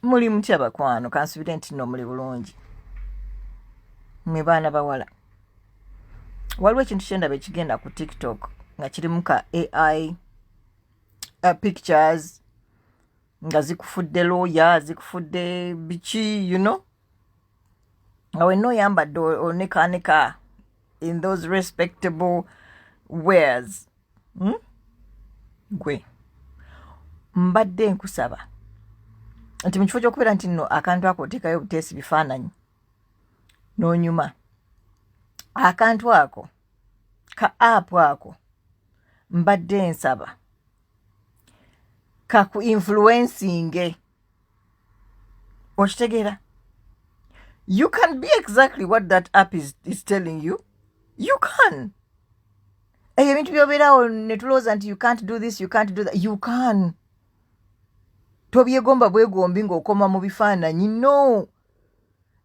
Muli mutya bakwano? Kansubire nti nno muli bulungi. Mwe baana bawala, waliwo ekintu kyendaba ekigenda ku TikTok nga kirimu ka AI pictures nga zikufudde lawyer, zikufudde biki, nga wenna oyambadde onekaneka in those respectable wears, Gwe mbadde nkusaba nti mu kifo ky'okubeera nti nno akantu ako oteekayo obuteesi bifaananyi n'onyuma akantu ako ka app ako, mbadde nsaba kaku influencinge. Okitegeera? You can be exactly what that app is telling you you can. Ebyo ebintu byobeerawo ne tulowooza nti you can't do this, you can't do that, you can. Tobyegomba bwegombi ng'okoma mu bifaananyi. No,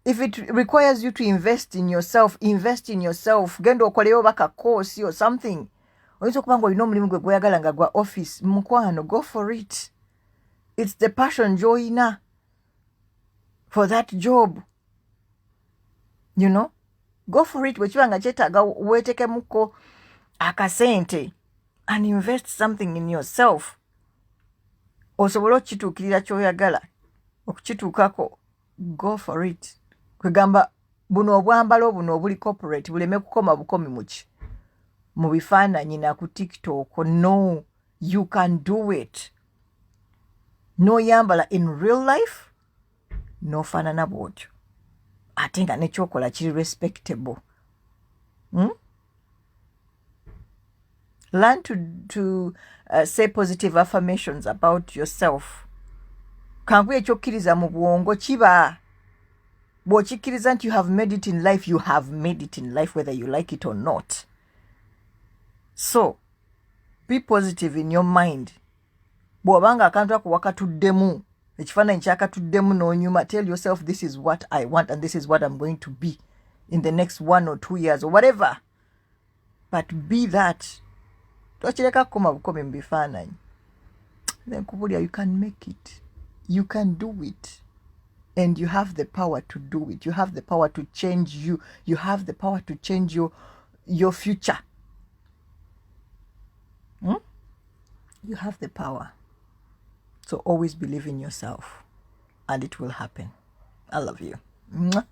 if it requires you to invest in yourself, invest in yourself. Genda okoleyo oba ka course or something. Oyinza okuba nga olina omulimu gwe gweyagala nga gwa office. Mukwano, go for it. It's the passion gy'olina for that job. Go for it. Bwe kiba nga kyetaaga weetekemuko akasente and invest something in yourself osobole okukituukirira ky'oyagala okukituukako, go for it. Kwegamba buno obwambalo buno obuli corporate buleme kukoma bukomi muki mu bifaananyi na ku TikTok. No, you can do it n'oyambala in real life n'ofaanana bw'otyo, ate nga nekyokola kiri respectable, Learn to say positive affirmations about yourself. Kangu ekyokkiriza mu bwongo kiba bw'okikkiriza nti you have made it in life, you have made it in life whether you like it or not. So be positive in your mind. Bw'obanga akantu ako wakatuddemu, ekifaananyi kyakatuddemu n'onyuma, tell yourself, "This is what I want and this is what I'm going to be in the next 1 or 2 years," or whatever, but be that. Tokireka kukoma bukomi mu bifaananyi. Then kubulya, you can make it, you can do it, and you have the power to do it. You have the power to change you. You have the power to change your future, You have the power. So always believe in yourself and it will happen. I love you. Mwah.